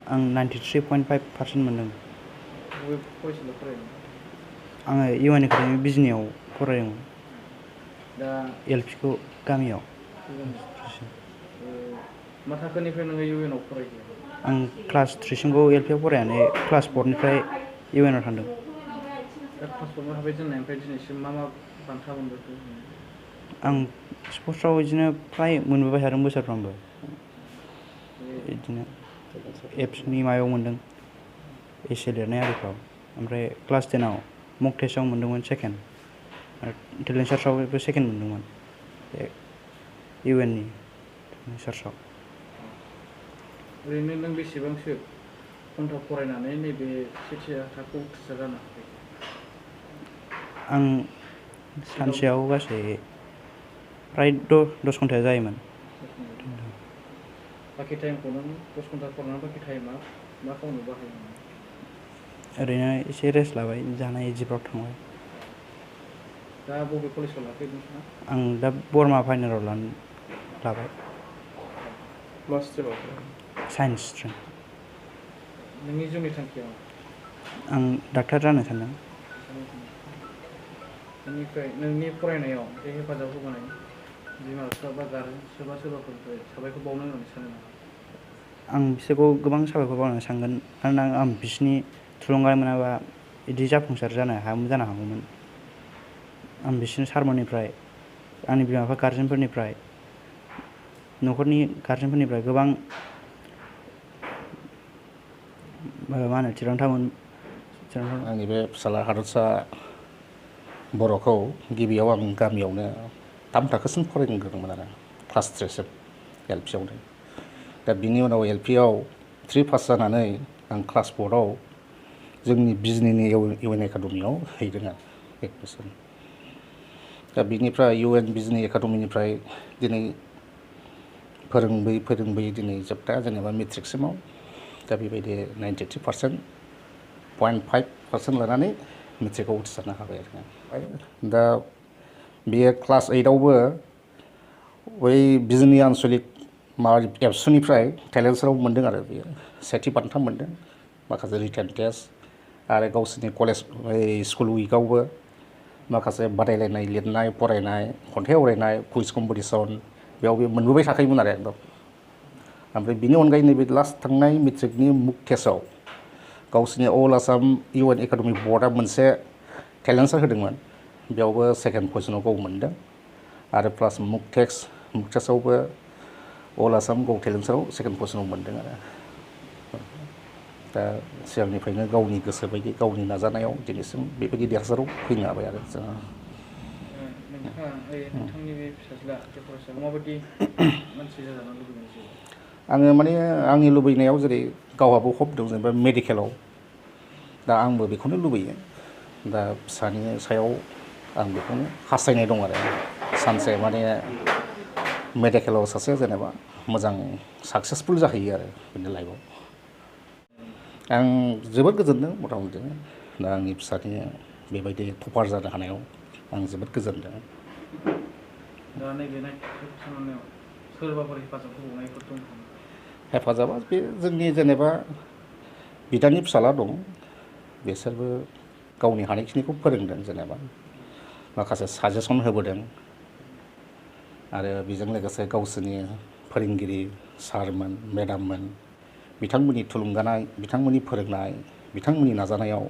आं 93.5% मोनदों। बबे फरायसालियाव फरायदों? आङो इउ.एन एकाडेमि बिजनियाव फरायदोंमोन। दा एल.पि. खौ गामियाव। मा थाखोनिफ्राय नोङो इउ.एन आव फरायखो? आं क्लास 3सिमखौ एल.पि. आव फरायनानै क्लास 4निफ्राय इउ.एन आव थांदों। दा क्लास 4 हाबबाय दोननायनिफ्राय दिनैसिम मा बान्था मोनबोखो? आं स्पर्ट्सआव बिदिनो फ्राय मोनबोबाय थादों बोसोरफ्रामबो। बिदिनो एबसुनि माबायाव मोनदों एसे लिरनाय आरिफ्राव। ओमफ्राय क्लास 10आव मक टेस्टआव मोनदोंमोन सेकेन्ड। आरो टेलेन्ट सार्चआवबो सेकेन्ड मोनदोंमोन बे इउ.एन नि टेलेन्ट सार्चआव। ओरैनो नों बेसेबांसो घन्टा फरायनानै नैबे सेथि थाखोआव उथ्रिसार जानो हाखो? आं सानसेयाव गासै फ्राय 10 घन्टाया जायोमोन। बाखि टाइमखौ नों 10 घन्टा फरायनानै बाखि टाइमा मा खालामनो बाहायोमोन? ओरैनो एसे रेस्ट लाबाय, जानाय इदिफ्राव थांबाय। दा बबे कलेजाव लाखो एडमिसना? आं दा बर'आ फाइनालाव लाबाय। मा स्ट्रिमाव? Science stream. नोंनि जिउनि थांखिया मा? आं डाक्टार जानो सानदों। बेनिफ्राय नोंनि फरायनायाव बे हेफाजाब होबोनाय बिमा बिफा बा गारजेन सोरबाफोरनिफ्राय साबायखर बावनो होननानै सानो नामा? आं बिसोरखौ गोबां साबायखर बावनो सानगोन। मानोना आं बिसोरनि थुलुंगा मोनाबा बिदि जाफुंसार जानो हागौमोन। आं बिसोरनि सारमोननिफ्राय, आंनि बिमा बिफा गारजेनफोरनिफ्राय, न'खरनि गारजेनफोरनिफ्राय गोबां आंनि बे फिसाला हादरसा बर'खौ गिबियाव आं गामियावनो 3 थाखोसिम फरायग्रोदोंमोन आरो क्लास 3सिम एल.पि. आवनो। दा बिनि उनाव एल.पि. आव 3 पास जानानै आं क्लास 4आव जोंनि बिजनिनि इउ.एन एकाडेमियाव हैदों आं एडमिसन। दा बिनिफ्राय इउ.एन बिजनि एकाडेमिनिफ्राय दिनै फोरोंबोयै दिनै जोबथा जेनेबा मेट्रिकसिमाव दा बेबायदि 93.5% लानानै मेट्रिकआव उथ्रिसारनो हाबाय आरो। दा बेयो क्लास 8आवबो बै बिजनि आनसलिक एबसुनिफ्राय टेलेन्ट सार्चआव मोनदों आरो बेयो सेथि बान्था मोनदों। माखासे रिटेन टेस्ट आरो गावसोरनि कलेज स्कुल उइकआवबो माखासे बादायलायनाय लिरनाय फरायनाय, खन्थाइ आवरायनाय, कुइज कम्पिटिसन बेयाव बे मोनबोबाय थाखायोमोन आरो एकदम। ओमफ्राय बिनि अनगायै नैबे लास्ट थांनाय मेट्रिकनि मुक टेस्टआव गावसोरनि अल आसाम इउ.एन एकाडेमि बर्डआ मोनसे टेलेन्ट सार्च होदोंमोन। बेयावबो सेकेन्ड पजिसनाव गाव मोनदों। आरो प्लास मुक टेस्टआवबो अल आसाम गाव टेलेन्ट सार्चआव सेकेन्ड पजिसनाव मोनदों आरो। दा सिगांनिफ्रायनो गावनि गोसो बायदि गावनि नाजानायाव दिनैसिम बेबायदि देरहासाराव फैनो हाबाय आरो जोङो। नोंथांनि बे फिसाज्ला जे फरायसाया माबायदि मानसि जाजानो लुबैदों जिउआव? आङो माने आंनि लुबैनायाव जेरै गावहाबो हप दं जेनेबा मेडिकेलाव, दा आंबो बेखौनो लुबैयो। दा फिसानि सायाव आं बेखौनो हास्थायनाय दं आरो सानसे माने मेडिकेलाव सासे जेनेबा मोजां साक्सेसफुल जाहैयो आरो बिनि लाइफआव। आं जोबोद गोजोनदों मथा मथि। दा आंनि फिसानि बेबायदि टपार जानो हानायाव आं जोबोद गोजोनदों। दा नैबे नायनायाव सोरबाफोर हेफाजाब होबावनायफोर दं नामा? हेफाजाबा बे जोंनि जेनेबा बिदानि फिसाला दं, बिसोरबो गावनि हानायखिनिखौ फोरोंदों जेनेबा माखासे साजेसन होबोदों। आरो बेजों लोगोसे गावसोरनि फोरोंगिरि सारमोन, मेडाममोन बिथांमोननि थुलुंगानाय, बिथांमोननि फोरोंनाय, बिथांमोननि नाजानायाव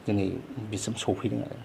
दिनै बिसिम सौफैदों आरो।